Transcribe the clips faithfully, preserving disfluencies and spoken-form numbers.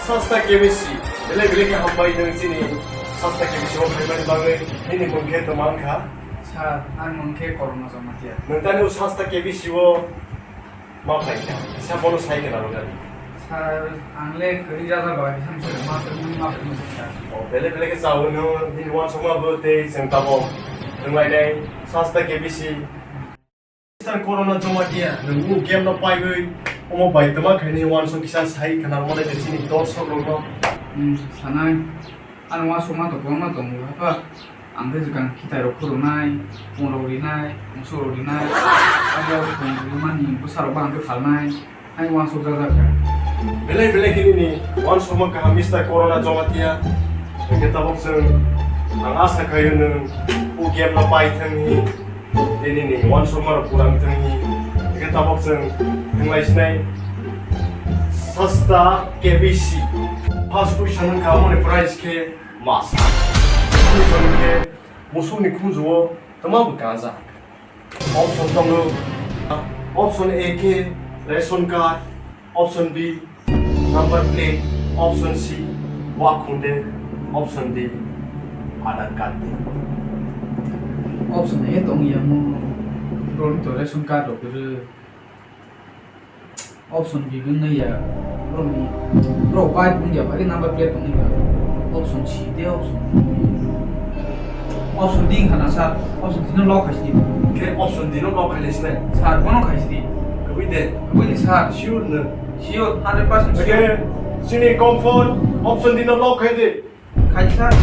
Sasta K B C, belai belai khe hambai nwng chini Sasta K B C o phaimani bagwi, nini mung khe tongma wngkha? Sir, ani mung khe Corona Jamatia. Nwng tani o Sasta K B C o ma phaikha, kisa bono sai khe nang nani. Sir, ang le kwrwi jaga bai, hamswk ma tongwi ma phaimani sir. O, belai belai khe chao nwng, nini uansukma bo tei chwng tabok thwnglainai Sasta K B C. Mister Corona Jamatia, nwng o game no paiwi omo bai twma khaini uansuk kisa sai khna mone de chini dorsok rokno. Hmm, sanai. Ano uansukma to kwbangma tongo, hapha. Ang khe swkang khitai rok phurunai, pung rok rinai, musuk rok rinai, abo pung rimani bwsa rok bo ang khe phalnai. Hai uansukjak jak kha. Belai belai khe nini uansukma kaham Mister Corona Jamatia. Hwnkhe tabok chwng ang asa khaio nwng o game no pai thangni tei nini uansukma rok pura wng thangni. Hwnkhe tabok chwng thwnglai sinai Sasta K B C. First question wngkha moni price khe masa. Question khe musukni khunju-o tama bo kanjak. Option tongo. Option A khe ration card, option B number plate, option C wakhunde, option D Aadhaar card de. Option A tong ya mo, bro ni to ration card rok kwrwi. Option B wng nai ya, bro ni, bro bai wng ya, bai number plate wng ya. Option C de, option B. Option D wng khana sir, option D no lock khai sidi. Khe option D no lock khai lai sinai? Sir, bono khai sidi. Kabui de? Kabui ni sir. Sure no? Sure, hundred percent sure. Okay, sini confirm option D no lock khai de. Khai sir.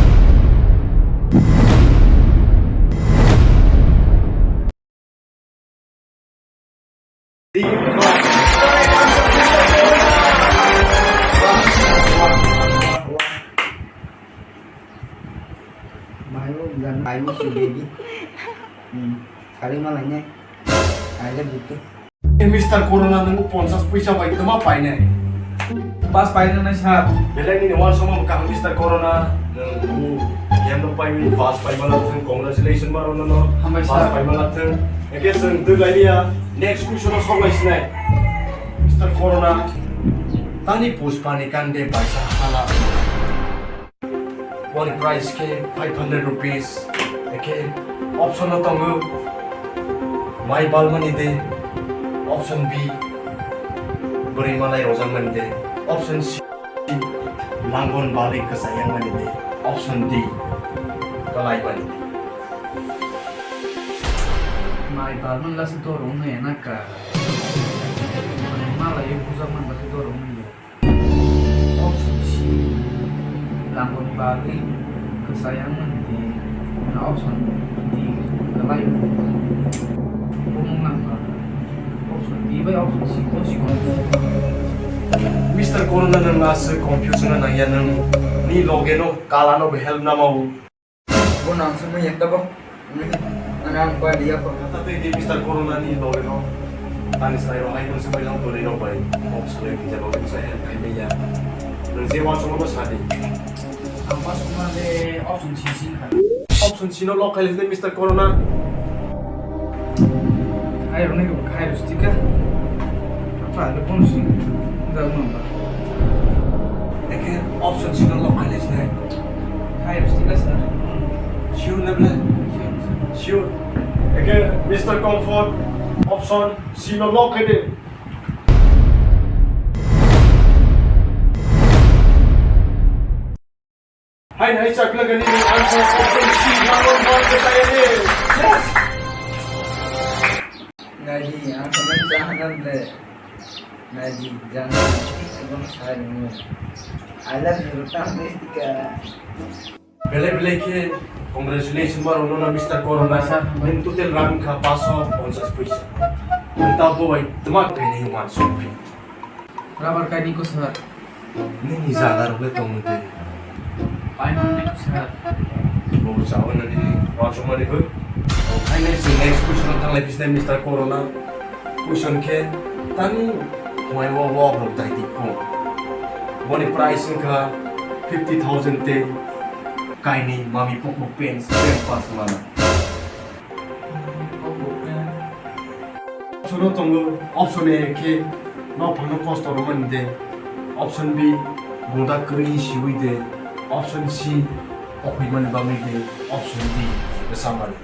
Mai bo gan, mai bo si baby. Hmm, sari ma lainai. I love you too. Mister Corona, nwng ponchas puisa bai tama painai. Bus painai sir. Belai nini uansukma bo kaham Mister Corona, nwng bo game rok paiwi bus paima lathung, congratulations ma rwno no. Hambai bus sir. Paima lathung. Eke chwng dwlai liya, next question o sok lai sinai. Mister Corona, tani Pushpa ni kande baisa hala. Boni price khe five hundred rupees. Ekhe option o tongo, mai balmani de. Option B, bwrwi malai rojakmani de. Option C, langon balwi kwchayangmani de. Option D, kwlaimani de. Mai balmani lasi dorong nai na ka. Bwrwi malai bujakmani lasi dorong nai ya. Option C, langoni bagwi kwchayang mani de, na option D, kwlai mani. Bumung nangkha. Option D bai option C, kosi kono. Mister Corona, nwng aswk confusion nangya, nwng ni loge no kala no bo help namao. Bo nang sumui ya tabo. Ana ang ba liya ko. Kata tei di Mister Corona ni loge no. Tani sai ro hai ko se bai lang bwrwi rok bai. Kok sale ni jabo ko sai help khai ya. Nang je wan sumui no sadi. Ang ba sumui de option C sing kha. Option C no lock khai le Mister Corona. Hai ro ne ko khai ro stika. Apa le pon sing. Jabo no ba. Eke option sino lock khai le sinai. Khai stika sir. Sure na ble? Sure, sir. Sure. Eke Mister Comfort option sino lock khai de. Hai nai chakla gani ni answer option C number one ke saya de. Yes. Naji, ang kami sa hanam le. Naji, jangan. Kami sa hanam le. I love you, tang de tika. Belai belai khe congratulations ma rwno na Mister Corona. Sir. Nwng total rang kha paso ponchas puisa. Nwng ta bo bai tma kainai wan sokphi. Rubber kainai ko sir. Nini jaga rok le tong de. Pai man ne ko sir. Bo jaga na nini wan sokma de ko. Ai next next question thang lai bisne Mister Corona. Question khe tani khwlai o wok rok dai di ko. Boni price wngkha fifty thousand tei kainwi mami pokbo pants pant pass mana. Option o tongo, option A khe nok phangno kosto rwmani de, option B Gunda kwrwi siwi de, option C, okhwimani bagwi de, option D, rwchapmani.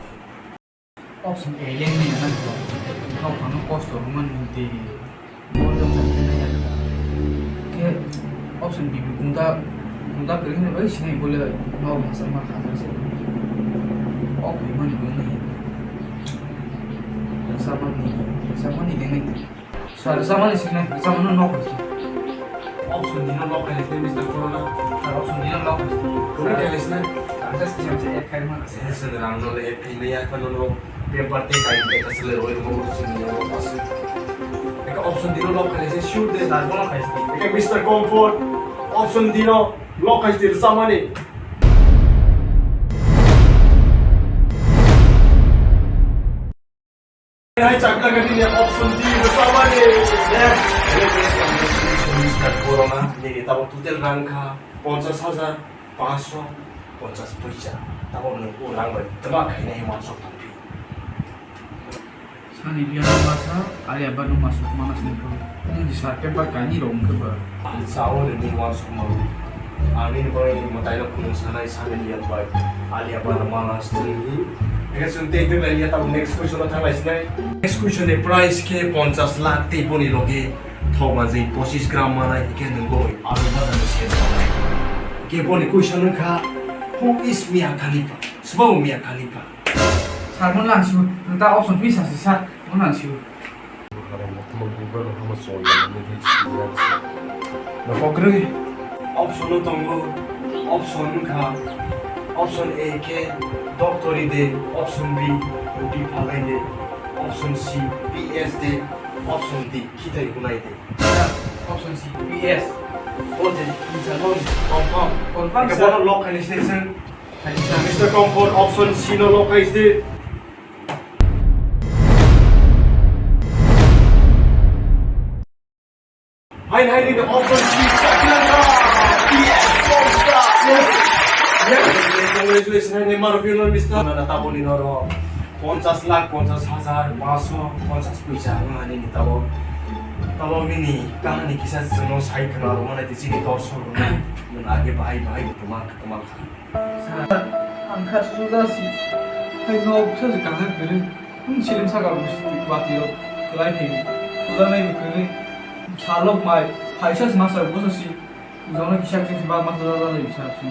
Option A le wngya nang khe, nokhorno kosto rwmani de, bo nokha khe naiya kha. Khe option B, gunda, gunda kwrwi hwnwi bai sinai bole nok rwchapma kha se. Okhwimani bo nai. Rwchapmani, rwchapmani de nai. Sir, rwchapmani sini, rwchapmani nok hai se. Option D no lock khai se, Mister Corona. Sir, option D no lock hai se. Kuri khai se. Ang just jam se add khai ma. Sir, sir, rang no le add khai ya, kan no paper te kai te ka sele roi mo mo sini no pas. Eka option D no lock khai se, shoot de. Sir, kono khai se. Eka Mister Comfort, option D no lock khai se, rwchapmani. Hai chakla gani ni option D rwchapmani. Yes. Mister Corona, nini tabok total rang kha ponchash hajar paanch sho ponchash poisa. Tabok nwng o rang bai twma khainai wansok tongphi. Sani biyan masa, Alia Banu masuk mana sini ko. Ini di sarke bar kani rong ke bar. Ang sao le ni wansok mau. Ang nini bai mwtai no khulung sanai sani biyan bai. Alia Banu mana sini. Eka sung te tu lai ya tau next question no thanglai sinai. Next question ni price khe ponchash lakh tei boni loge thok manjai pochis gram manai khe nwng boi aro bazar ni sales sanai. Khe boni question wngkha, who is Mia Khalifa? Sbo Mia Khalifa? Sir, mo lang siu. Nang ta option twi sa si, sir. Mo lang siu. Option no tongo. Option wngkha. Option A khe doctor de. Option B, roti phalai de. Option C, P S de. Option D, khithai hunai de. Sir, option C, P S. O de, sir, confirm. Confirm, sir. Bono lock khai ni station. Mister Comfort, option C no lock khai se. Hai, hai, nini option C, Sakilangka. Yes, four star. Yes. Yes. Congratulations, hai, hai, maro pilo, Mister. Nana taboni noro ponchash lakh, ponchash hajar, paanch sho ponchash poisa, nani ni tabo. Tabo nini kahani kisa seno sai khna ro, mana di chini dorso ro. Nana age bahai, bahai, tuma, tuma. Sir, ang kha suja si. Hai no, busa si kangai kwrwi. Nwng silim saka busi bati rok kwlai thai. Suja nai kwrwi. Salok mai, phaisa si masa busa si. Jona kisa kisa si bak masa jala lai bisa si.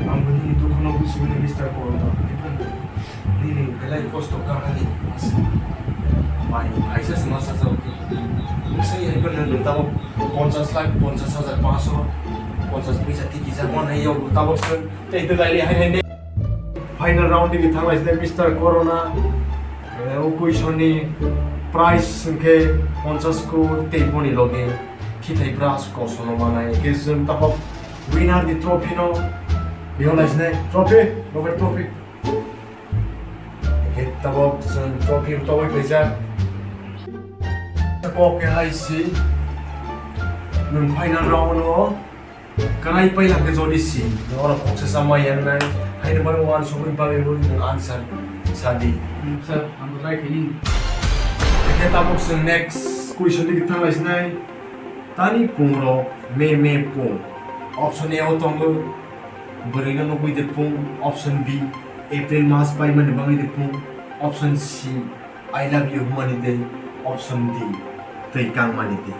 Ang bini dukhono busi bini Mister Corona. Nini belai kosto kahani. Mai, phaisa si masa jala. Busa ya ikan nang tabo. Ponchash lakh, ponchash hajar paanch sho, ponchash poisa tiki jak man hai yog tabok sir. Tei to gaili hai hai ne. Final round ni thang lai sine Mister Corona. Eh, o question ni prize hwnkhe ponchash crore tei boni loge khithai brush kosono manai. Hwnkhe chwng tabok winner ni trophy no. Biho lai sine trophy, Robert trophy. Hwnkhe tabok chwng trophy toboi paijak. Kok khe hai si nwng final round o kanai paila khe jodi si nwng oro khoksa chamai yang nai. Haini bagwi uansukwi bagwi bo nwng answer sa di. Hmm, sir, ang try khaini. Hwnkhe tabok chwng next question digi thang lai sinai. Tani pungrok me me pung. Option A o tongo. Bwrwino nugwi de pung, option B, April mas paimani bagwi de pung, option C, I love you hwnmani de, option D, twi kangmani de.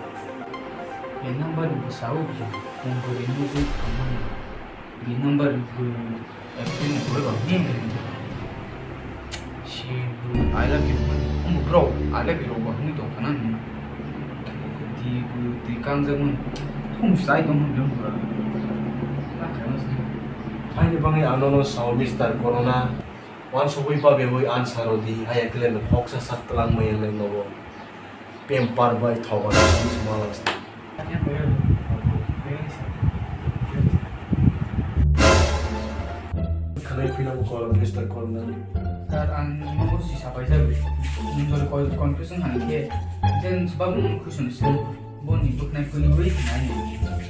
A number ni bwsao pung bwrwino nugwi pungmani. B number ni bwrwino April ni bwrwi ba hwnwi. Si bwrwi, I love you hwnmani. Omo bro, I love you rok ba hwnwi tong khana nini. Di bwrwi, di kangjak mani. Thung sai tong hwn bwrwi bwrwi. Haini bagwi ang nono sao Mister Corona. Wansugwi ba bewi answer rw di, haya khe le nwng khoksa sak twlang maya le nogo. Pempar bai thobar sima lang sini. Khalai philang call, Mister Call nang. Sir, ang nogo si sapai jagwi. Nwng jori call confusion hai khe, then sebab nwng question sir, boni buknai kuni wi nai.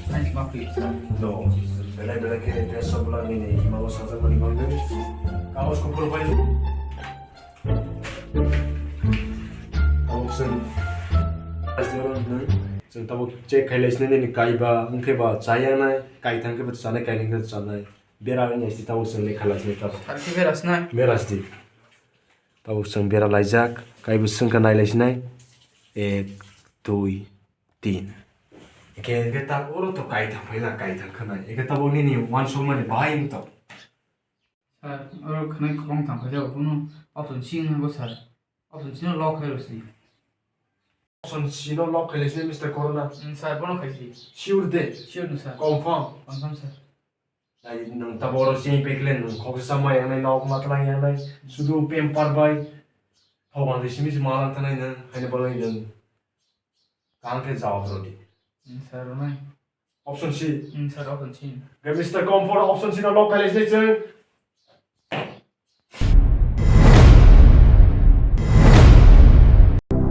Science ma kwi sir. No, belai belai khe dress of lang ni ni, imago sajak mani bangwi. Kaos ko puro bai. Tabuk chwng. Tabuk check khailaisinai nini kaiba, wngkhe ba chayangnai, kaithang khe ba chanai, kainwi khe chanai. Bera wngya si tabuk chwng le khailaisinai tabuk. Sir khe bera sinai. Bera si. Tabuk chwng bera laijak, kaibo swngkha nailaisinai. Ek, dui, tin. Eke, eke ta oro to kaithang phaila, kaithang khanai. Eke tabuk nini wansukmani bahai wngtong. Sir, oro khwnai khoroknwi thang khaijak, bono option C wngkha, sir. Option C no lock khairw si. Option C no lock khailaisinai, Mister Corona. Mm, sir, bono khaisi. Sure de? Sure no, sir. Confirm? Confirm, sir. Nai, nwng tabuk oro chini peklen nwng khoksa ma yangnai, nok ma tlang yangnai, sudu pamper bai. Thoban ri simi si ma lang thanai nwng, haino balai nwng. Kaham khe jawab rw di. Mm, sir, nai. Option C. Mm, sir, option C. Ge Mister Comfort, option C no lock khailaisinai chwng.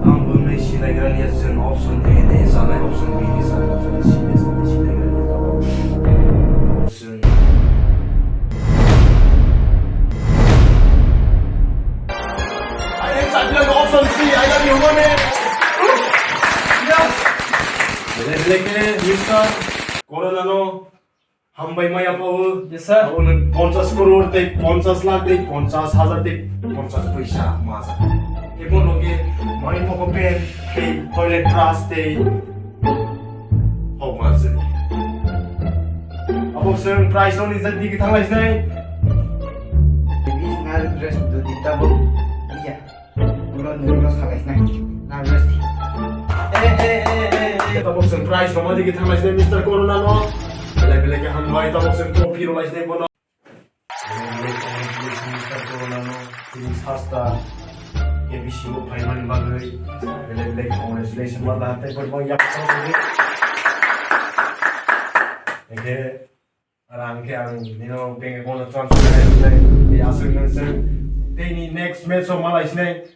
Ang bo nai sinaigra liya chwng option A de sanai, option B de sanai, option C de sanai, sinaigra liya tabuk. Chwng. I am champion option C, I love you, money. Yes. Belai belai khe Mister Corona no hambai maya pao. Yes, sir. Abo nwng ponchas crore tei ponchas lakh tei ponchas hajar tei ponchas paisa maja. Ebo loge mai moko pen tei toilet brush tei hok maja. Abo chwng price rok ni jati khe thanglai sinai. Bis na dress do di tabuk. Iya. Ulo nirlo salai sinai. Na dress di. Eh, eh, eh, eh, eh. Tabuk chwng price rok ma digi thanglai sinai Mister Corona no. Belai belai khe hambai tabuk chwng trophy rw lai sinai bono. Belai belai congratulations Mister Corona no. Chini sasta A B C o phaimani bagwi. Belai belai congratulations ma da tei bono yak trophy. Eke Rang khe ang nino bank account o transfer khlai sinai, tei aswk nang chwng teini next match o malai sinai.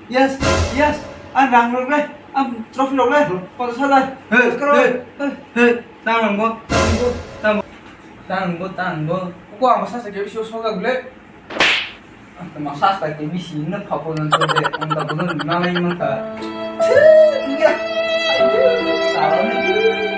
Yes, yes, ang rang rok le, ang trophy rok le, ponchas hajar. Hey, hey, hey, hey, tang rang bo, tang bo, tang bo, tang bo, tang bo. Ko ang sa sa ke bisu soga ble. Ang tamo sasta ke bisi no phapo nang to de, ang ta bono nunanai mankha. Thik ya. Taroni.